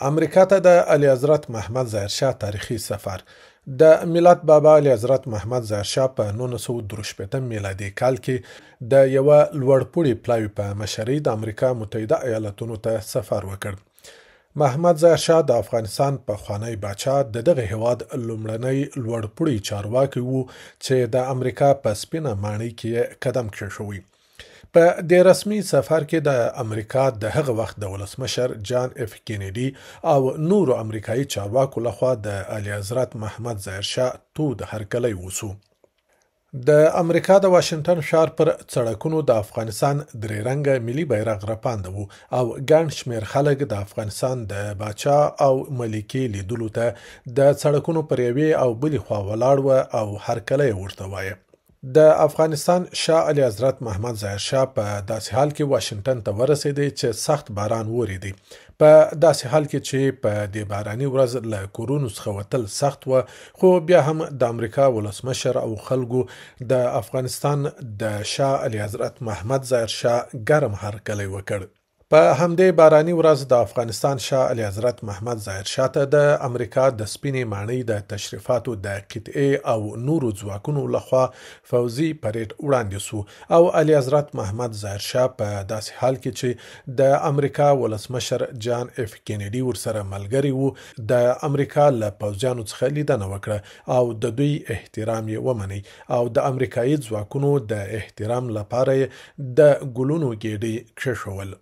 امریکا ته د اعلیحضرت محمد ظاهر شاه تاریخي سفر. د ملت بابا اعلیحضرت محمد ظاهر شاه په 1963 میلادي کال کې د یوه لوړپوړي پلاوي په مشرۍ د امریکا متحده ایالتونو ته سفر وکړ. محمد ظاهر شاه د افغانستان پخوانی باچا د دغه هیواد لومړنی لوړپوړی چارواکی و چې د امریکا په سپینه ماڼۍ کې یې قدم کښېښوی. په دې رسمي سفر کې د امریکا د هغه وخت د ولسمشر جان اف کینیډي او نورو امریکایي چارواکو لخوا د اعلیحضرت محمد ظاهر شاه تود هرکلی وسو. د امریکا د واشنګټن ښار پر څړکونو د افغانستان درې رنګه ملي بیرغ رپانده وو او ګڼ شمېر خلک د افغانستان د باچا او ملکې لیدلو ته د څړکونو پر یوې او بلې خوا ولاړ وه او هرکلی یې ورته وایه. د افغانستان شاه اعلیحضرت محمد ظاهر شاه په داسې حال کې واشنګټن ته ورسېدی چې سخت باران ورېدی. په داسې حال کې چې په دې باراني ورځ له کورونو څخه وتل سخت وه، خو بیا هم د امریکا ولسمشر او خلکو د افغانستان د شاه اعلیحضرت محمد ظاهر شاه ګرم هرکلی وکړ. په همدې باراني ورځ د افغانستان شاه اعلیحضرت محمد ظاهر شاه ته د امریکا د سپینې ماڼۍ د تشریفاتو د قطعې او نورو ځواکونو لخوا فوځي پریډ وړاندې سو او اعلیحضرت محمد ظاهر شاه په داسې حال کې چې د امریکا ولسمشر جان اف کینیډي ورسره ملګری وو د امریکا له پوځیانو څخه لیدنه وکړه او د دوی احترام یې ومنی او د امریکایي ځواکونو د احترام لپاره یې د ګلونو ګېډۍ کښېښول.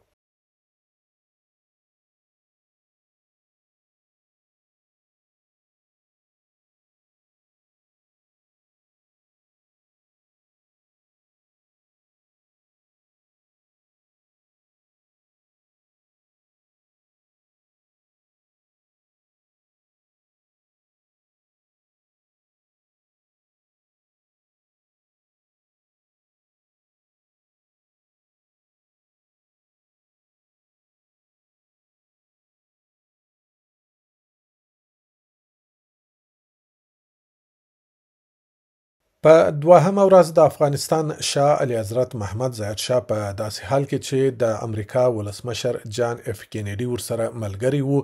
په دوهمه ورځ د افغانستان شاه اعلیحضرت محمد ظاهر شاه په داسې حال کې چې د امریکا ولسمشر جان اف کینیډي ورسره ملګری وو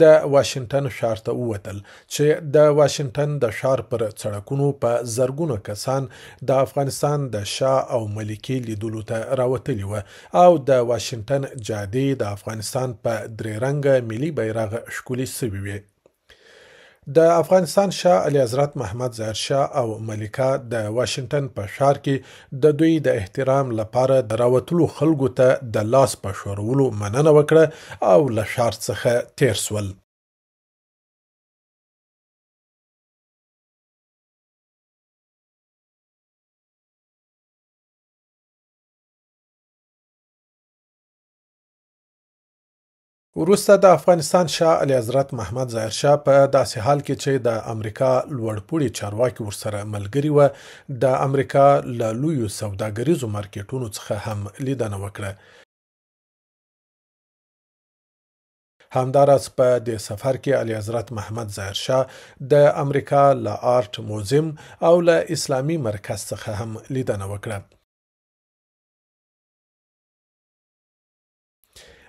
د واشنګټن ښار ته ووتل چې د واشنګټن د ښار پر څړکونو په زرګونو کسان د افغانستان د شاه او ملکې لیدلو ته راوتلي وه او د واشنګټن جادې د افغانستان په درې رنګه ملي بیرغ ښکلې سوي وې. د افغانستان شاه اعلیحضرت محمد ظاهر شاه او ملکه د واشنګټن په ښار کې د دوی د احترام لپاره د راوتلو خلکو ته د لاس په ښورولو مننه وکړه او له ښار څخه تېر شول. وروسته د افغانستان شاه اعلیحضرت محمد ظاهر شاه په داسې حال کې چې د امریکا لوړپوړي چارواکي ورسره ملګري وه، د امریکا له لویو سوداګریزو مارکېټونو څخه هم لیدنه وکړه. همداراز په دې سفر کې اعلیحضرت محمد ظاهر شاه د امریکا له آرټ موزیم او له اسلامي مرکز څخه هم لیدنه وکړه.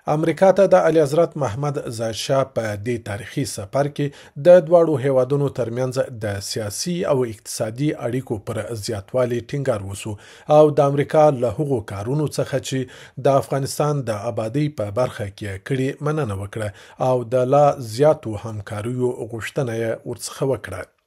امریکا ته د اعلیحضرت محمد ظاهر شاه په دې تاریخي سفر کې د دواړو هیوادونو ترمنځ د سیاسي او اقتصادي اړیکو پر زیاتوالي ټینګار وسو او د امریکا له هغو کارونو څخه چې د افغانستان د ابادۍ په برخه کې یې کړي مننه وکړه او د لا زیاتو همکاریو غوښتنه یې ورڅخه وکړه.